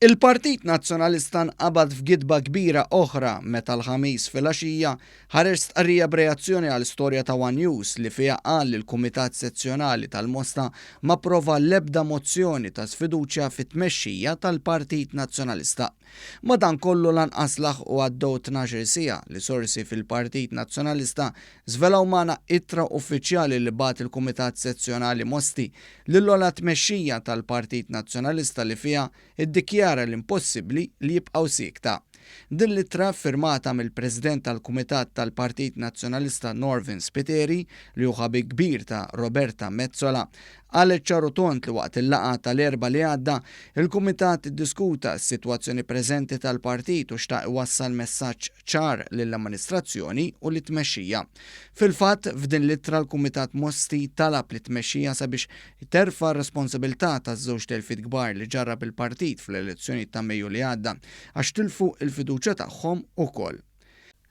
Il-Partit Nazzjonalista nqabad f'gidba kbira oħra meta l-Ħamis filgħaxija ħareġ stqarrija b'reazzjoni għal storja ta' one News li fiha qal li l-Kumitat Sezzjonali tal-Mosta m'approva l-ebda mozzjoni ta' sfiduċja fit-tmexxija tal-Partit Nazzjonalista. Madankollu lanqas laħqu għaddew 12-il siegħa li sorsi fil-Partit Nazzjonalista żvelaw magħna ittra uffiċjali li bagħat il-Kumitat Sezzjonali Mosti lill-ogħla tmexxija tal-Partit Nazzjonalista li fiha ddikjara li impossibbli li jibqgħu siekta. Din l-ittra ffirmata mill-President tal-Kumitat tal-Partit Nazzjonalista Norvin Spiteri, li hu ħabib kbir ta' Roberta Metsola, Qalet ċar u tond li waqt il-laqgħa tal-Erbgħa li għadda, il-Kumitat iddiskuta s-sitwazzjoni preżenti tal-partit u xtaq iwassal messaġġ ċar lill-amministrazzjoni u lit-tmexxija. Fil-fatt, f'din l-ittra l-Kumitat Mosti talab lit-tmexxija sabiex terfa' r-responsabilità taż-żewġ telfiet kbar li ġarrab il-partit fl-elezzjonijiet ta' Mejju li għadda għax tilfu l-fiduċja tagħhom ukoll.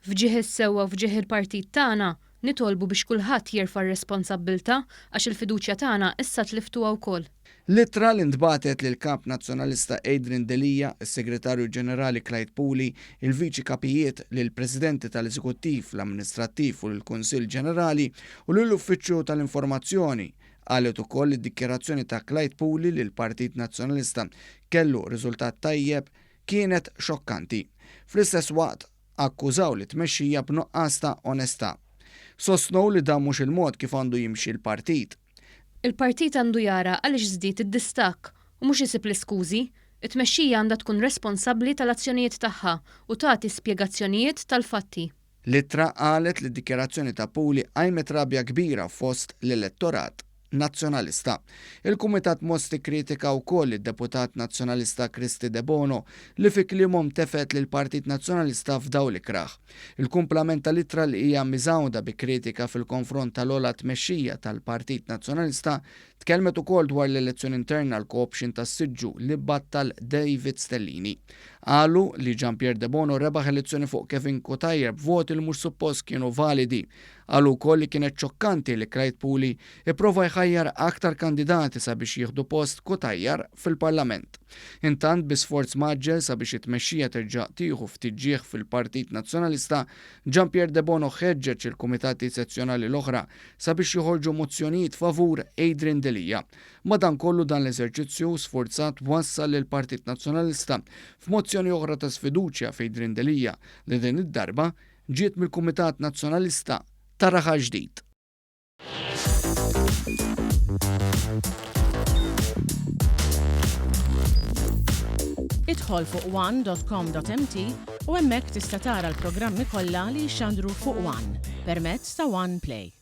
F'ġieħ is-sewwa u f'ġieħ il-partit tagħna, nitolbu biex kulħadd jerfa' r-responsabbiltà għax il-fiduċja tagħna issa tliftuha wkoll. L-ittra li ntbagħtet lill-Kap Nazzjonalista Adrian Delia, is-Segretarju Ġenerali Clyde Puli, il-Viċi Kapijiet, lill-Presidenti tal-Eżekuttiv, l-Amministrattiv u lill-Kunsill Ġenerali u lill-Uffiċċju tal-Informazzjoni, qalet ukoll li d-dikjarazzjoni ta' Clyde Puli li l-Partit Nazzjonalista kellu riżultat tajjeb kienet xokkanti. Fl-istess waqt, akkużaw lit-tmexxija b'nuqqas ta' onestà. Sostnew li dan mhux il-mod kif għandu jimxi l-partit. Il-partit għandu jara għaliex żdied id-distakk u mhux isib l-iskużi. It-tmexxija għandha tkun responsabbli tal-azzjonijiet tagħha u tagħti spjegazzjonijiet tal-fatti. L-ittra qalet li d-dikjarazzjoni ta' Puli qajmet rabja kbira fost l-elettorat Nazzjonalista. Il-Kumitat Mosti kkritika wkoll lid-Deputat Nazzjonalista Kristy Debono li fi kliemhom tefgħet lill-Partit Nazzjonalista f'dawl ikrah. Il-kumplament tal-ittra li hija miżgħuda bi kritika fil-konfront tal-ogħla tmexxija tal-Partit Nazzjonalista tkellmet ukoll dwar l-elezzjoni interna għall-co-option tas-siġġu li battal David Stellini. Qalu li Jean Pierre Debono rebaħ elezzjoni fuq Kevin Cutajar b'voti li mhux suppost kienu validi. Qalu wkoll li kienet xokkanti li Clyde Puli ipprova jħajjar aktar kandidati sabiex jieħdu post Cutajar fil-Parlament. Intant bi sforz mgħaġġel sabiex it-tmexxija terġa' tieħu ftit ġieħ fil-Partit Nazzjonalista, Jean Pierre Debono ħeġġeġ il-kumitati sezzjonali l-oħra sabiex joħorġu mozzjonijiet favur Adrian Delia. Madankollu dan l-eżerċizzju sfurzat wassal lill-Partit Nazzjonalista f'mozzjoni oħra ta' sfiduċja f'Adrian Delia li din id-darba ġiet mill-Kumitat Nazzjonalista ta' Raħal Ġdid. Idħol fuq one.com.mt u hemmhekk tista' tara l-programmi kollha li jixxandru fuq One permezz ta' One Play.